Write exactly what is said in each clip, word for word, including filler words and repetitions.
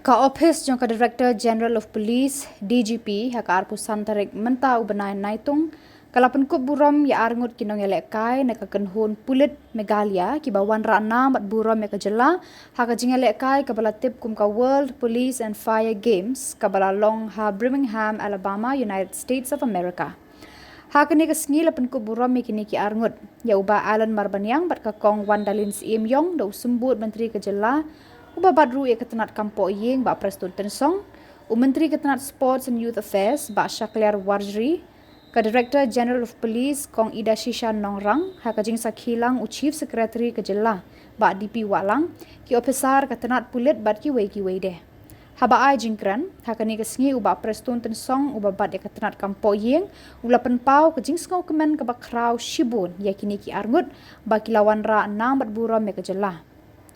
Ka Ophis jong ka Director General of Police, D G P, ha ka arphew san tarik mynta u bnai Naitung, ka la pynkup burom ïa arngut ki nongïalehkai na ka kynhun pulit Meghalaya kiba wanrah nam bad burom ïa ka jylla ha ka jingïalehkai kaba la tip kum ka World Police and Fire Games kaba la long ha Birmingham, Alabama, United States of America. Ha kane ka sngi la pynkup burom ïa kine ki arngut, ïa u Bah Alan Marbaniang bad ka Kong Wandalin Syiemliong da u Symbud Myntri ka jylla, uba bat ruh ïa ka tnat kam poh ïing Bah Prestone Tynsong, u Myntri ka tnat Sports and Youth Affairs Bah Shakliar Warjri, ka Director General of Police Kong Idashisha Nongrang, ha ka jingsakhi lang u Chief Secretary ka jylla Bah D P Wahlang, ki ophisar ka tnat pulit bad kiwei kiwei de. Haba ai jingkren ha kane ka sngi u Bah Prestone Tynsong uba bat ïa ka tnat kam poh ïing, u la pynpaw ka jingsngewkmen kaba khraw shibun ïa kine ki arngut ba ki la wanrah nam bad burom ïa ka jylla.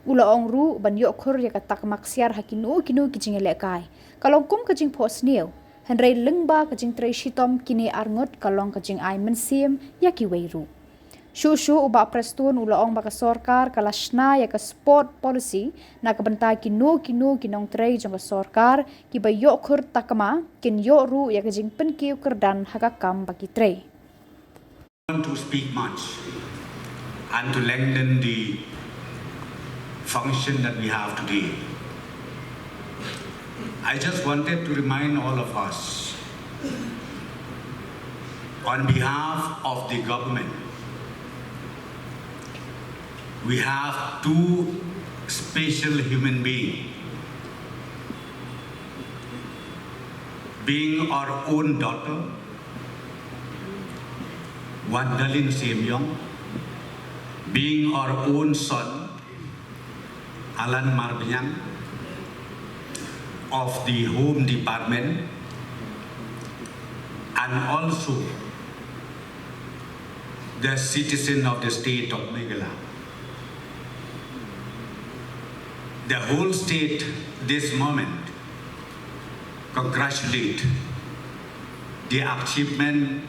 U la ong ruh ban ïoh khur ïa ka takma ksiar ha kino kino ki jingïalehkai ka long kum ka jingphohsniew, hynrei lyngba ka jingtrei shitom kine arngut ka long ka jingai mynsiem ïa kiwei ruh. Shuh shuh u Bah Prestone u la ong ba ka sorkar ka la shna ïa ka sport policy na ka bynta kino kino ki nongtrei jong ka sorkar kiba ïoh khur takma kin ïoh ruh ïa ka jingpynkiew kyrdan ha ka kam ba ki trei. want to speak much and to lengthen the function that we have today. I just wanted to remind all of us, on behalf of the government, we have two special human beings, being our own daughter, Wandalin Syiemliong, being our own son, Alan Marbaniang, of the Home Department, and also the citizen of the state of Meghalaya. The whole state this moment congratulate the achievement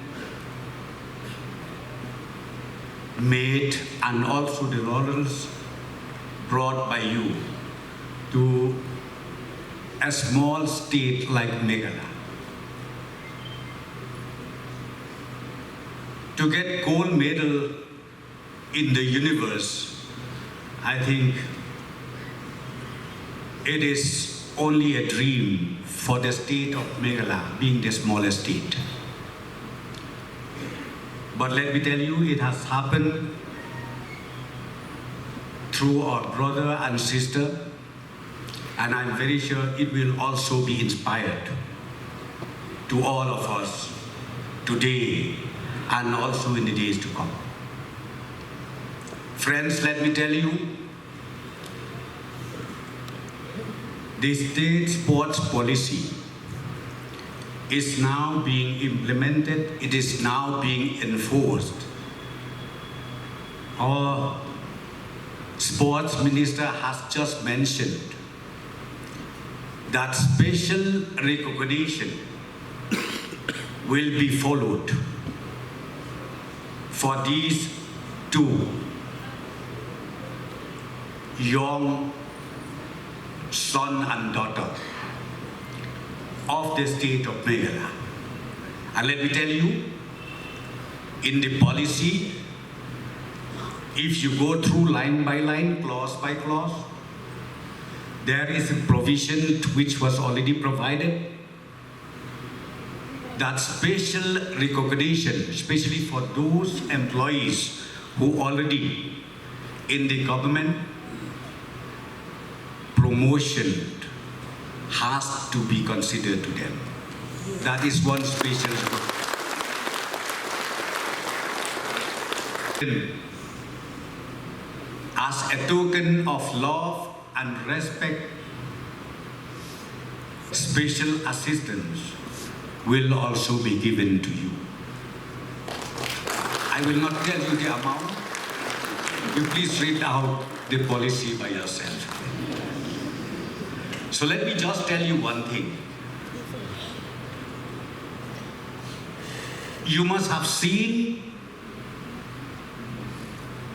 made and also the laurels brought by you to a small state like Meghalaya. To get gold medal in the universe, I think it is only a dream for the state of Meghalaya, being the smallest state. But let me tell you, it has happened through our brother and sister, and I'm very sure it will also be inspired to all of us today and also in the days to come. Friends, let me tell you, the state sports policy is now being implemented, it is now being enforced. Our sports minister has just mentioned that special recognition will be followed for these two young son and daughter of the state of Meghalaya. And let me tell you, in the policy, if you go through line by line, clause by clause, there is a provision which was already provided that special recognition, especially for those employees who already in the government, promotion has to be considered to them. That is one special. As a token of love and respect, special assistance will also be given to you. I will not tell you the amount. You please read out the policy by yourself. So let me just tell you one thing. You must have seen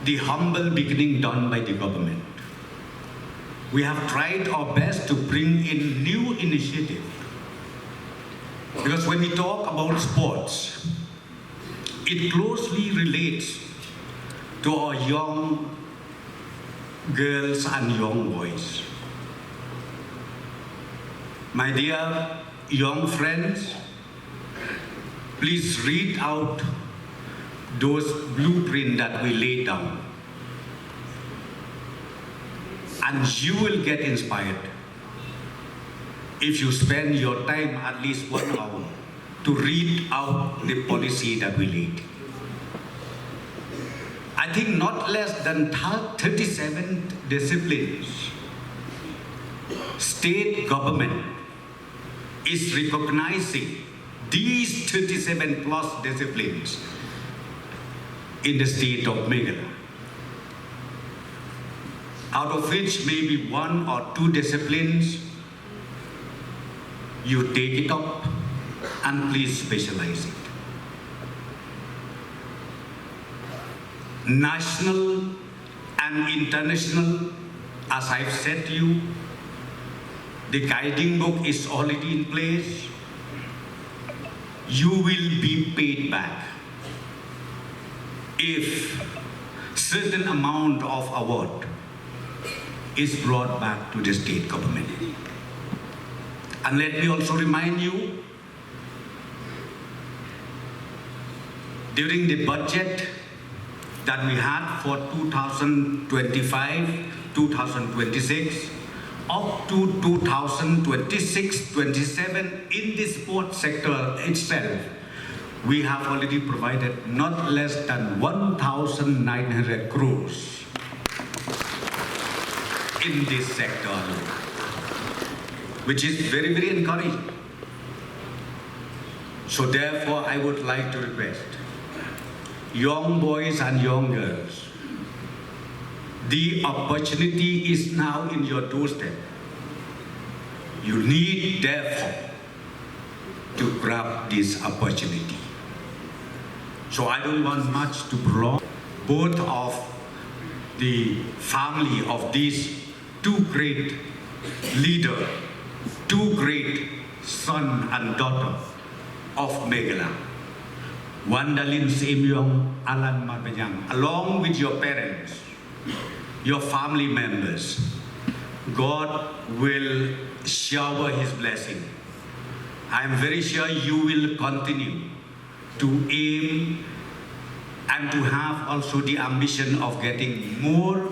the humble beginning done by the government. We have tried our best to bring in new initiative, because when we talk about sports, it closely relates to our young girls and young boys. My dear young friends, please read out those blueprint that we laid down, and you will get inspired if you spend your time, at least one hour, to read out the policy that we laid. I think not less than thir- thirty-seven disciplines state government is recognizing these thirty-seven plus disciplines in the state of Meghalaya, out of which maybe one or two disciplines you take it up and please specialize it. National and international, as I've said to you, the guiding book is already in place. You will be paid back if certain amount of award is brought back to the state government. And let me also remind you, during the budget that we had for two thousand twenty-five, two thousand twenty-six, up to two thousand twenty-six twenty-seven, in the sports sector itself, we have already provided not less than one thousand nine hundred crores in this sector alone, which is very, very encouraging. So therefore, I would like to request young boys and young girls, the opportunity is now in your doorstep. You need, therefore, to grab this opportunity. So I don't want much to prolong. Both of the family of these two great leader, two great son and daughter of Meghalaya, Wandalin Syiem Iong, Alan Marbaniang, along with your parents, your family members, God will shower His blessing. I am very sure you will continue to aim and to have also the ambition of getting more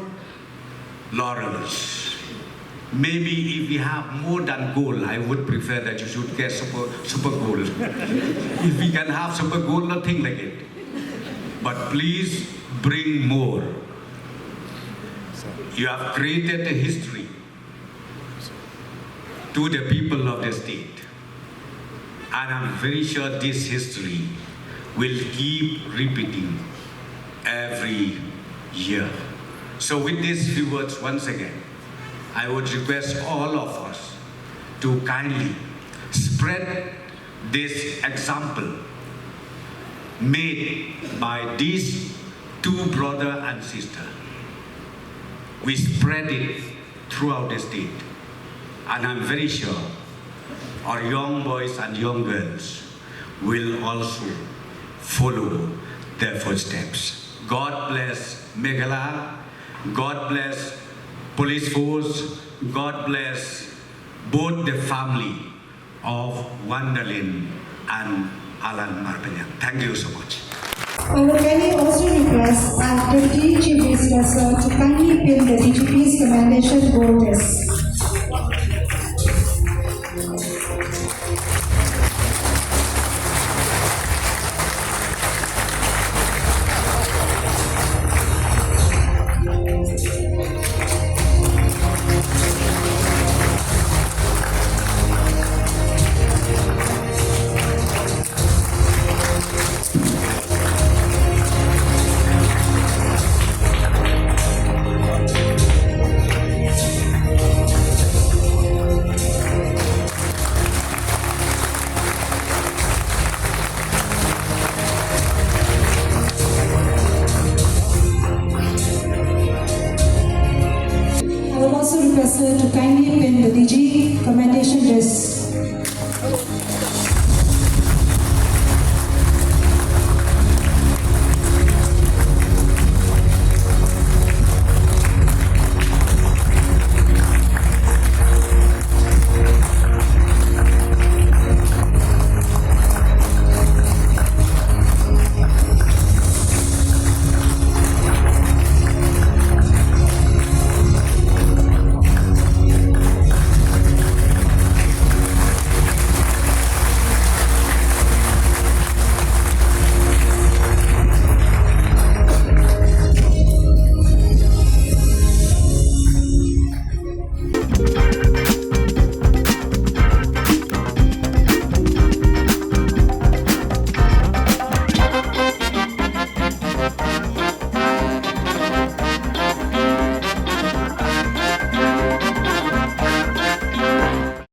laurels. Maybe if we have more than gold, I would prefer that you should get super, super gold. If we can have super gold, nothing like it. But please bring more. You have created a history to the people of the state. And I'm very sure this history will keep repeating every year. So with these few words, once again, I would request all of us to kindly spread this example made by these two brother and sister. We spread it throughout the state. And I'm very sure our young boys and young girls will also follow their footsteps. God bless Meghalaya. God bless police force. God bless both the family of Wandalin and Alan Marbaniang. Thank you so much. I would kindly also request our Deputy Chief Minister sir to kindly pin the D G P's commendation gold disc.